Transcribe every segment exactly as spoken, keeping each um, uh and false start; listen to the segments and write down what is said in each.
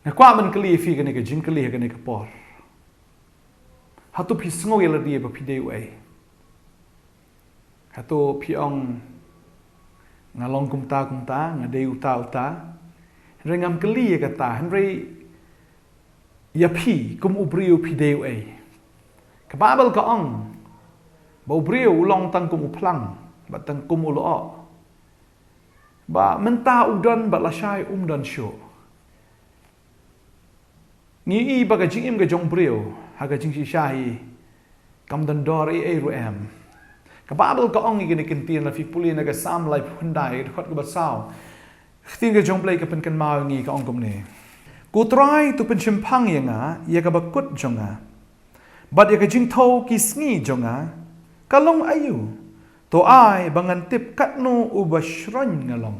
Nga kwah ban kylli ïa phi kane ka jingkylli ha kane ka por. Hato phi sngew ïa lade ba phi dei uei? Hato phi ong, nga long kumta kumta, nga dei uta uta? Hynrei ngam kylli ïa kata, hynrei ïa phi kum u briew phi dei uei? Ka Baibl ka ong ba u briew u long tang kum u phlang bad tang kum u lyoh. Ba mynta u don bad lashai um don shuh. Ngi i ba ka jingim ka jong u briew ha ka jingshisha hi kam don dor ei ei ruh em. Ka Baibl ka ong ïa kane ka ktien, lada phi pule na ka Salm laiphew khyndai, dkhot kaba saw. Ka ktien ka jong U Blei ka pynkynmaw ïa ngi, ka ong kumne: Ko Trai, to pynshemphang ïa nga ïa kaba kut jong nga, bad ïa ka jingthew ki sngi jong nga ka long aïu? To ai ba ngan tip katno uba shroiñ nga long.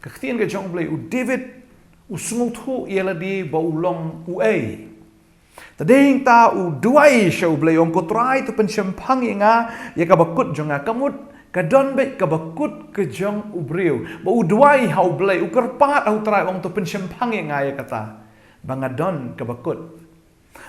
Ka ktien ka jong U Blei, u David u sngewthuh ïa lade ba u long uei. Te dei hangta u duwai sha U Blei, ong: Ko Trai, to pynshemphang ïa nga ïa kaba kut jong nga. Ka mut ka don beit kaba kut ka jong u briew. Ba u duwai ha U Blei, u kyrpad ha U Trai, ong: To pynshemphang ïa nga ïa kata ba nga don kaba kut.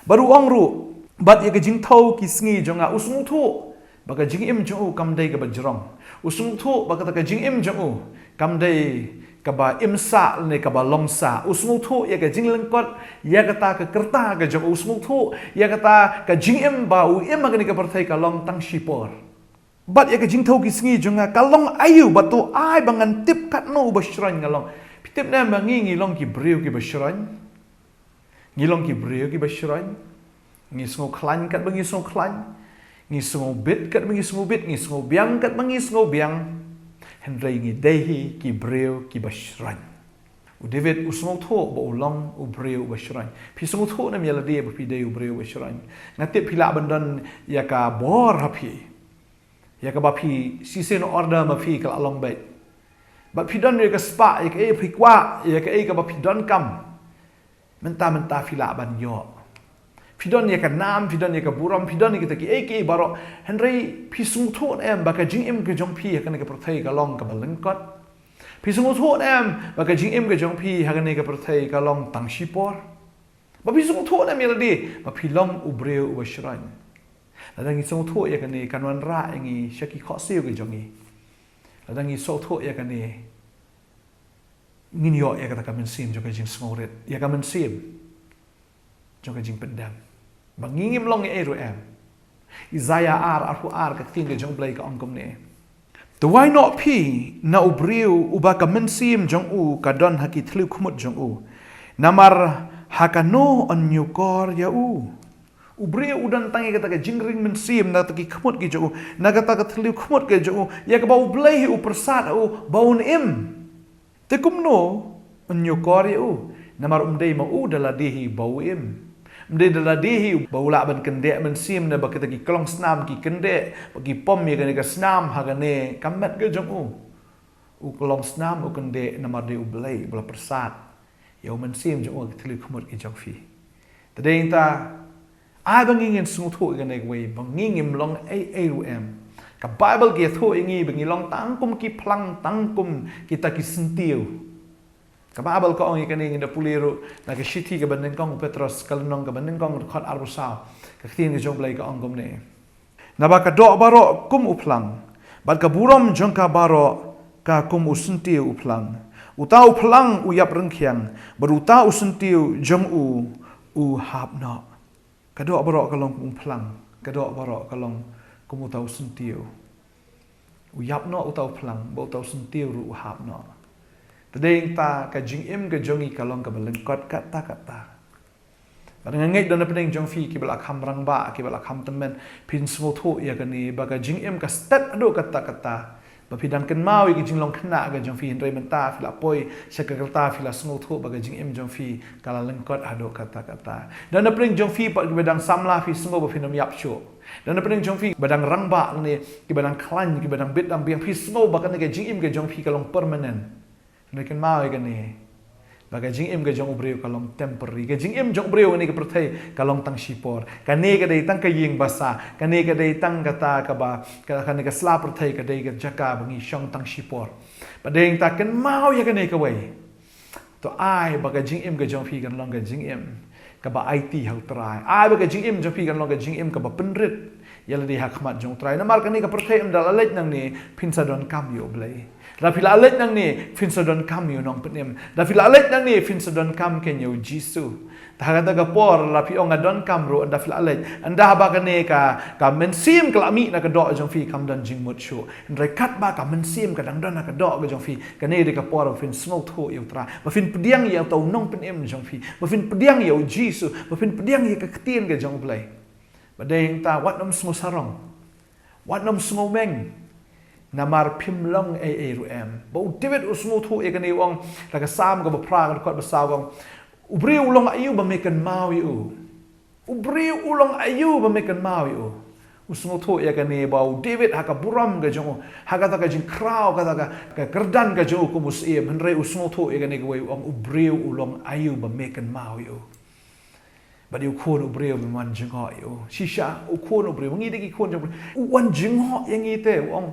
Bad u ong ruh, bad ïa ka jingthew ki sngi jong nga. U sngewthuh ba ka jingim jong u kam dei kaba jrong. U sngewthuh ba kata ka jingim jong u kam dei kaba im sah lane kaba long sah. U sngewthuh ïa ka jinglyngkot ïa kata ka rta ka jong u. U sngewthuh ïa kata ka jingim ba u im ha kane ka pyrthei ka long tang shipor. Bad ïa ka jingthew ki sngi jong nga ka long aïu, bad to ai ba ngan tip katno uba shroiñ nga long. Phi tip ne em ba ngi, ngi long ki briew kiba shroiñ? Ngi long ki briew kiba shroiñ. Ngi sngewkhlaiñ katba ngi sngewkhlaiñ. Ngi sngewbit katba ngi sngewbit. Ngi sngewbiang katba ngi sngewbiang. Hynrei ngi dei hi ki briew kiba shroiñ. U David u sngewthuh ba u long u briew uba shroiñ. Phi sngewthuh ne em ïa lade ba phi dei u briew uba shroiñ? Nga tip phi lah ban don ïa ka bor ha phi, ïa kaba phi shisien order ma phi ka la long beit. Bad phi don ïa ka spah, ïa kaei phi kwah, ïa kaei kaba phi donkam. Mynta mynta phi lah ban ïoh. Phi don ïa ka nam, phi don ïa ka burom, phi don ïa kita kiei kiei baroh. Hynrei phi sngewthuh ne em ba ka jingim ka jong phi ha kane ka pyrthei ka long kaba lyngkot? Phi sngewthuh ne em ba ka jingim ka jong phi ha kane ka pyrthei ka long tang shipor? Ba phi sngewthuh ne em ïa lade ba phi long u briew uba shroiñ? Lada ngi sngewthuh ïa kane, kan wanrah ïa ngi sha ki khohsiew ka jong ngi. Lada ngi sngewthuh ïa kane, ngin ïoh ïa kata ka mynsiem jong ka jingsngewrit, ïa ka mynsiem jong ka jingpyndem, ba ngi ngim long ei ei ruh em. Isaiah ar, arphew ar, ka ktien ka jong U Blei ka ong kumne: Duwai noh phi na u briew uba ka mynsiem jong u ka don ha ki thliew khmut jong u, namar ha kano yn ñiewkor ïa u. U briew u don tang ïa kata ka jingring mynsiem na kata ki khmut ki jong u, na kata ka thliew khmut ki jong u, ïa kaba U Blei hi u pyrsad ha u ba un im. Te kumno yn ñiewkor ïa u? Namar um dei ma u da lade hi ba u im. Um dei da lade hi ba u lah ban kyndeh mynsiem ne ba kita ki klongsnam ki kyndeh, ba ki pom ïa kane ka snam ha kane ka met ka jong u. U klongsnam u kyndeh namar dei U Blei ba la pyrsad ïa u mynsiem jong u ha ki thliew khmut ki jong phi. Te dei hangta, ai ba ngi ngin sngewthuh ïa kane kawei, ba ngi ngim long ei ei ruh em. Ka Baibl ka ïathuh ïa ngi ba ngi long tang kum ki phlang, tang kum kita ki syntiew. Ka Baibl ka ong ïa kane, ngin da pule ruh na ka shithi kaba nyngkong u Petros, ka lynnong kaba nyngkong, dkhot arphew saw. Ka ktien ka jong U Blei ka ong kumne: Naba ka doh baroh kum u phlang, bad ka burom jong ka baroh ka kum u syntiew u phlang. Uta u phlang u ïap ryngkhiang, bad uta u syntiew jong u u hap noh. Ka doh baroh ka long kum u phlang, ka doh baroh ka long kum uta u syntiew. U ïap noh uta u phlang, bad uta u syntiew ruh u hap noh. Te dei hangta ka jingim ka jong ngi ka long kaba lyngkot katta katta. Bad nga ngeit don napdeng jong phi kiba la kham rangbah, kiba la kham tymmen, phin sngewthuh ïa kane ba ka jingim ka stet haduh katta katta. Ba phi dang kynmaw ïa ka jinglong khynnah ka jong phi, hynrei mynta phi la poi sha ka rta, phi la sngewthuh ba ka jingim jong phi ka la lyngkot haduh katta katta. Don napdeng jong phi pat kiba dang samla, phi sngew ba phin ym ïap shuh. Don napdeng jong phi ba dang rangbah ne kiba dang khlaiñ, kiba dang bit dang biang, phi sngew ba kane ka jingim ka jong phi ka long permanent. Hynrei kynmaw ïa kane, ba ka jingim ka jong u briew ka long temporary. Ka jingim jong u briew ha kane ka pyrthei ka long tang shipor. Kane ka dei tang ka ïing basa, kane ka dei tang kata kaba, ka, kane ka sla pyrthei ka dei ka jaka ba ngi shong tang shipor. Bad dei hangta kynmaw ïa kane kawei. To ai ba ka jingim ka jong phi kan long ka jingim kaba aiti ha U Trai. Ai ba ka jingim jong phi kan long ka jingim kaba pynrit ïa lade ha khmat jong U Trai. Namar kane ka pyrthei ynda la leit nangne phin sa donkam ïa U Blei. Lada phi la leit nangne phin sa donkam ïa U Nongpynim. Lada phi la leit nangne phin sa donkam kein ïa U Jisu. Te ha kata ka por lada phi ong nga donkam ruh, ynda phi la leit, ynda haba kane ka, ka mynsiem ka la mih na ka doh jong phi, kam don jingmut shuh. Hynrei katba ka mynsiem ka dang don ha ka doh ka jong phi, kane dei ka por ba phin sngewthuh ïa U Trai, ba phin pdiang ïa uta U Nongpynim jong phi, ba phin pdiang ïa U Jisu, ba phin pdiang ïa ka ktien ka jong U Blei. Bad dei hangta wat nym sngewsarong, wat nym sngewmeng. Namar phim long ei ei ruh em. Ba u David u sngewthuh ïa kane, u ong da ka Salm kaba phra, ka dkhot ba saw, u ong, "U briew u long aïu ba me kynmaw ïa u? U briew u long aïu ba me kynmaw ïa u?" U sngewthuh ïa kane ba u David ha ka burom ka jong u, ha kata ka jingkhraw, kata ka, ka kyrdan ka jong u kum u syiem, hynrei u sngewthuh ïa kane kawei, u ong, "U briew u long aïu ba me kynmaw ïa u?" Bad ïa u khun u briew ba me wan jngoh ïa u. Shisha, u khun u briew, ngi dei ki khun jong u briew. U wan jngoh ïa ngi te, u ong,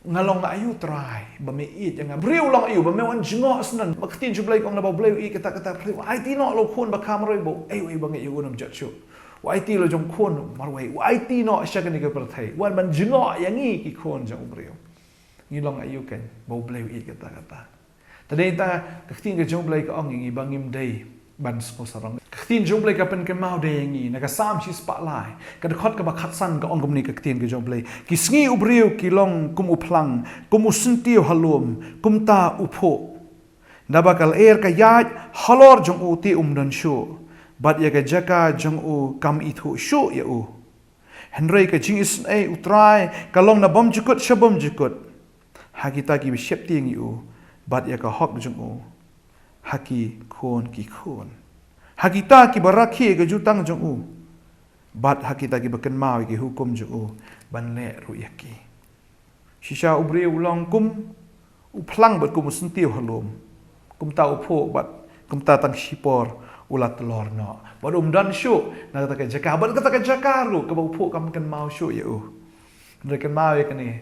"Nga long aïu Trai ba me ïeit ïa nga? Briew long aïu ba me wan jngoh shen?" Ba ka ktien jong U Blei ka ong naba U Blei u ïeit kata kata ka pyrthei, u aiti noh la u khun ba kham roi, ba u, aïu, aïu ba ngeit ïa u um jot shuh. U aiti la jong u khun marwei, u aiti noh sha kane ka pyrthei, u wan ban jngoh ïa ngi ki khun jong u briew. Ngi long aïu kein ba U Blei u ïeit kata kata? Te dei ta ka ktien ka jong U Blei ka ong ïa ngi ba ngim dei ban sngewsarong. Ka ktien jong U Blei ka pynkynmaw de ïa ngi, na ka Salm shispah lai, ka dkhot kaba khatsan ka ong kumne ka ktien ka jong U Blei, "Ki sngi u briew ki long kum u phlang, kum u syntiew ha lum, kumta u phuh. Naba ka lyer ka ïaid halor jong u te um don shuh, bad ïa ka jaka jong u kam ithuh shuh ïa u. Hynrei ka jingisynei U Trai ka long na bymjukut sha bymjukut ha kita kiba sheptieng ïa u, bad ïa ka hok jong u ha ki khun ki khun, ha kita kiba rakhe ïa ka jutang jong u, bad ha kita kiba kynmaw ïa ki hukum jong u ban leh ruh ïa ki." Shisha u briew u long kum u phlang bad kum u syntiew ha lum, kumta u phuh bad kumta tang shipor u la tlor noh, bad um don shuh na kata ka jaka, bad kata ka jaka ruh kaba u phuh kam kynmaw shuh ïa u. Hynrei kynmaw ïa kane,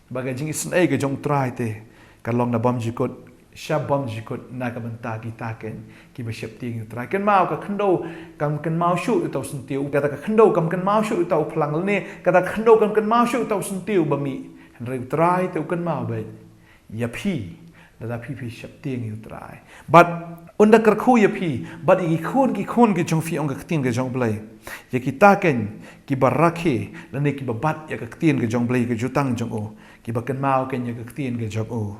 ba ka jingisynei ka jong U Trai te ka long na bymjukut sha bymjukut na ka bynta kita kein kiba sheptieng ïa U Trai. Kynmaw, ka khyndew kam kynmaw shuh ïa uta u syntiew, kata ka khyndew kam kynmaw shuh ïa uta u phlang, lane kata ka khyndew kam kynmaw shuh ïa uta u syntiew ba mih. Hynrei U Trai te u kynmaw beit ïa phi, lada phi phi sheptieng ïa U Trai. Bad un da kyrkhu ïa phi bad ïa ki khun ki khun ki jong phi, ong ka ktien ka jong U Blei, ïa kita kein kiba rakhe lane kiba bat ïa ka ktien ka jong U Blei, ka jutang jong u, kiba kynmaw kein ïa ka ktien ka jong u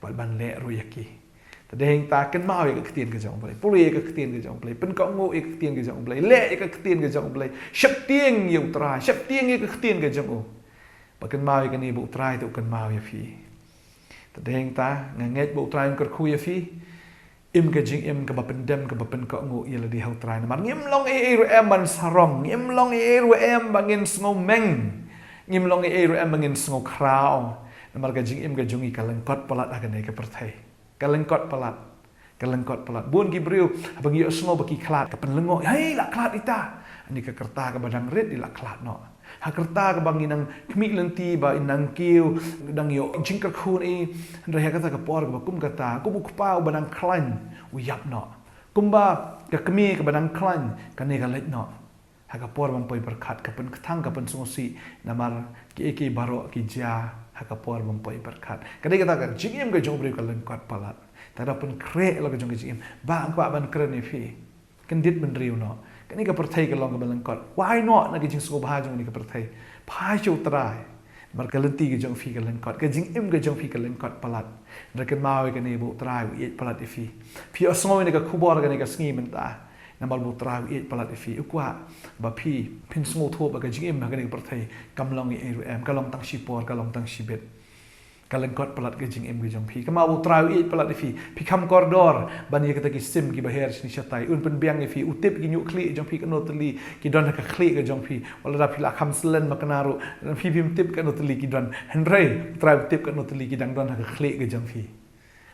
bad ban leh ruh ïa ki. Te dei hangta, kynmaw ïa ka ktien ka jong U Blei, pule ïa ka ktien ka jong U Blei, pynkohnguh ïa ka ktien ka jong U Blei, leh ïa ka ktien ka jong U Blei, sheptieng ïa U Trai, sheptieng ïa ka ktien ka jong u. Ba kynmaw ïa kane ba U Trai te u kynmaw ïa phi. Te dei hangta, nga ngeit ba U Trai un kyrkhu ïa phi. Im ka jingim kaba pyndem, kaba pynkohnguh ïa lade ha U Trai. Namar ngim long ei ei ruh em ban sarong, ngim long ei ei ruh em ba ngin sngewmeng, ngim long ei ei ruh em ba ngin sngewkhraw. Namar ka jingim ka jong ngi ka lyngkot palat ha kane ka pyrthei. Ka lyngkot palat. Ka lyngkot palat. Bun ki briew haba ngi ïohsngew ba ki khlad, ka pynlyngngoh, "Hei, la khlad ita." Ani ka rta kaba dang rit i la khlad noh. Ha ka rta kaba ngi nang khmih lynti ba i nang kiew, dang ïoh jingkyrkhu i, hynrei ha kata ka por kaba kum kata, kum u kpa uba dang khlaiñ u ïap noh. Kumba ka kmie kaba dang khlaiñ, kane ka leit noh. Ha ka por ban poi pyrkhat, ka pynkthang, ka pynsngewsih, namar kiei kiei baroh ki jia ha ka por ban poi pyrkhat. Ka dei kata ka jingim ka jong u briew ka lyngkot palat. Te da pynkhreh la ka jong ka jingim. Ba nga kwah ban kren ïa phi. Kyndit bynriew noh. Kane ka pyrthei ka long kaba lyngkot. Wai noh na ka jingsngewbha jong kane ka pyrthei. Phai sha U Trai. Namar ka lynti ka jong phi ka lyngkot, ka jingim ka jong phi ka lyngkot palat. Hynrei kynmaw ïa kane ba U Trai u ïeit palat ïa phi. Phi ïohsngew ïa kane ka khubor kane ka sngi mynta. Namar ba U Trai u ïeit palat ïa phi. U kwah ba phi phin sngewthuh ba ka jingim ha kane ka pyrthei kam long ei ei ruh em, ka long tang shipor, ka long tang shibit. Ka lyngkot palat ka jingim ka jong phi. Kynmaw ba U Trai u ïeit palat ïa phi. Phi kham kordor ban ïa kita ki sim kiba her shane shatai. Un pynbiang ïa phi, u tip ki ñiuh khlieh jong phi katno tylli ki don ha ka khlieh ka jong phi. Wat lada phi la kham slen makna ruh, phi phim tip katno tylli ki don. Hynrei U Trai u tip katno tylli ki dang don ha ka khlieh ka jong phi.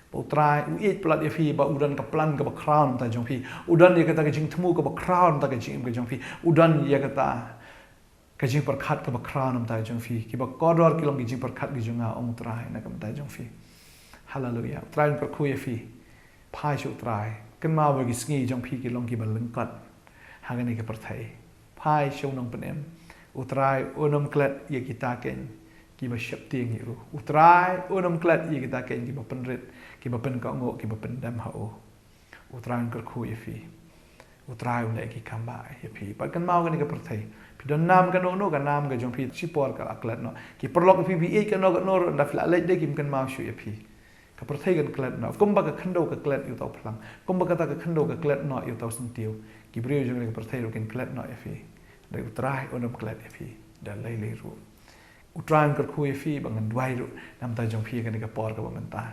Ba U Trai u ïeit palat ïa phi, ba u don ka plan kaba khraw na ka bynta jong phi. U don ïa kata ka jingthmu kaba khraw na ka bynta ka jingim ka jong phi. U don ïa kata ka jingpyrkhat kaba khraw na ka bynta jong phi. Kiba kordor ki long ki jingpyrkhat ki jong nga, ong U Trai, na ka bynta jong phi. Haleluia. U Trai un kyrkhu ïa phi. Phai sha U Trai. Kynmaw ba ki sngi jong phi ki long kiba lyngkot ha kane ka pyrthei. Phai sha U Nongpynim. U Trai un ym klet ïa kita keiñ kiba sheptieng ïa U. U Trai un ym klet ïa kita keiñ kiba pynrit, kiba pynkohnguh, kiba pyndem ha U. U Trai un kyrkhu ïa phi. U Trai un leh ki kam ba ïa phi. Bad kynmaw kane ka pyrthei, phi don nam kano kano, ka nam ka jong phi shipor ka la klet noh. Ki paralok ïa phi, phi ïeit kano kano ruh, ynda phi la leit de kim kynmaw shuh ïa phi. Ka pyrthei kan klet noh. Kumba ka khyndew ka klet ïa uta u phlang, kumba kata ka khyndew ka klet noh ïa uta u syntiew, ki briew jong kane ka pyrthei ruh kin klet noh ïa phi. Hynrei U Trai un ym klet ïa phi da lei lei ruh. U Trai un kyrkhu ïa phi, ba ngan duwai ruh namar jong phi ha kane ka por kaba mynta.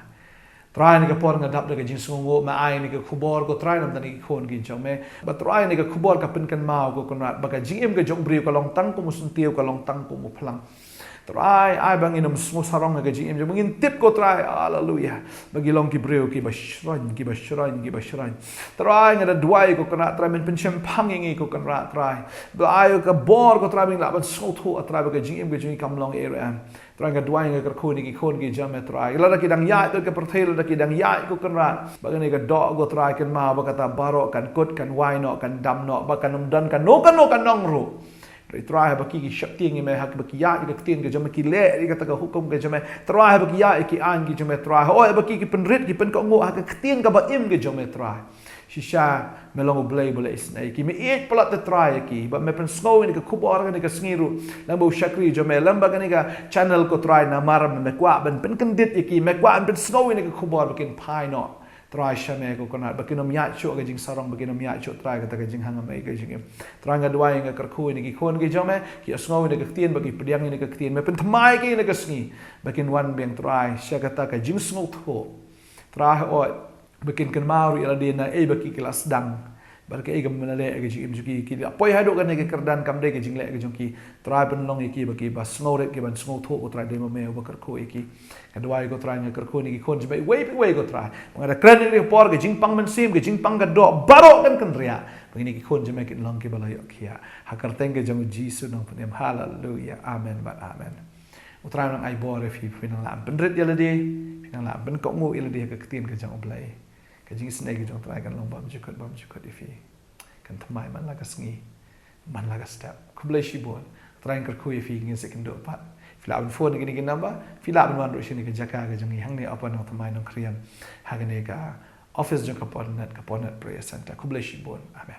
Trai, ha kane ka por nga dap da ka jingsngewnguh, me ai kane ka khubor, ko Trai, namar kine ki khun ki jong me. Ba Trai, kane ka khubor ka pynkynmaw, ko Kynrad, ba ka jingim ka jong u briew ka long tang kum u syntiew, ka long tang kum u phlang. Trai, ai ba ngin ym sngewsarong ha ka jingim jong, ba ngin tip, ko Trai, haleluya, ba ki long ki briew kiba shroiñ, kiba shroiñ, kiba shroiñ. Trai, nga da duwai, ko Kynrad Trai, men pynshemphang ïa ngi, ko Kynrad Trai. Ba ai ka bor, ko Trai, ba ngin lah ban sngewthuh, Trai, ba ka jingim ka jong ngi kam long ei ruh em. Trai, nga duwai, nga kyrkhu ïa ki khun ki jong me, Trai. Lada ki dang ïaid ha ka pyrthei, lada ki dang ïaid, ko Kynrad, ba kane ka doh, ko Trai, kynmaw ba kata baroh kan kut, kan wai noh, kan dam noh, ba kan ym don kano kano ka nong ruh. Hynrei Trai, haba ki ki sheptieng ïa me, haba ki ïaid ïa ka ktien ka jong me, ki leh ïa kata ka hukum ka jong me, Trai, haba ki ïaid ïa ki aiñ ki jong me, Trai, hooid, haba ki ki pynrit, ki pynkohnguh ha ka ktien kaba im ka jong me, Trai, shisha me long U Blei ba leh isynei ïa ki. Me ïeit palat, te Trai, ïa ki, ba me pynsngew ïa kane ka khubor ha kane ka sngi ruh, lyngba u shakri jong me, lyngba kane ka channel, ko Trai, namar me kwah ban pynkyndit ïa ki, me kwah ban pynsngew ïa kane ka khubor ba kin phai noh, Trai, sha me, ko Kynrad, ba kin ym ïaid shuh ha ka jingsarong, ba kin ym ïaid shuh, Trai, kata ka jinghangmei ka jingim. Trai, nga duwai, nga kyrkhu ïa ki khun ki jong me, ki ïohsngew ïa ka ktien, ba ki pdiang ïa ka ktien, me pynthymmai ïa ki ha kane ka sngi, ba kin wan biang, Trai, sha kata ka jingsngewthuh, Trai, hooid, ba kin kynmaw ruh ïa lade na ei ba ki ki la sdang, bad kaei kaba me la leh ha ka jingim jong ki. Ki la poi haduh kane ka kyrdan, kam dei ka jingleh ka jong ki. Trai, pynlong ïa ki ba kiba sngewrit, kiban sngewthuh, ko Trai, dei ma me uba kyrkhu ïa ki. Nga duwai, ko Trai, nga kyrkhu ïa ki khun jong me iwei pa iwei, ko Trai, ba nga da kren ïa kane ka por, ka jingpang mynsiem, ka jingpang ka doh, baroh kan kynriah, ba kine ki khun jong me kin long kiba la ïoh khiah. Ha ka kyrteng ka jong U Jisu Nongpynim. Haleluya. Amen bad amen. U Trai un nang ai bor ïa phi, phin nang lah ban pynrit ïa lade, phin nang lah ban pynkohnguh ïa lade ha ka ktien ka jong U Blei. Ka jingisynei ka jong U Trai kan long bymjukut bymjukut ïa phi. Kan thymmai man la ka sngi, man la ka step. Khublei shibun. U Trai un kyrkhu ïa phi, ngin sa ïakynduh pat. Phi lah ban phone ha kine ki number, phi lah ban wan ruh sha kane ka jaka ka jong ngi hangne, Upper Nongthymmai, Nongkrem, ha kane ka office jong ka Pornet, ka Pornet Prayer Center. Khublei shibun. Amen.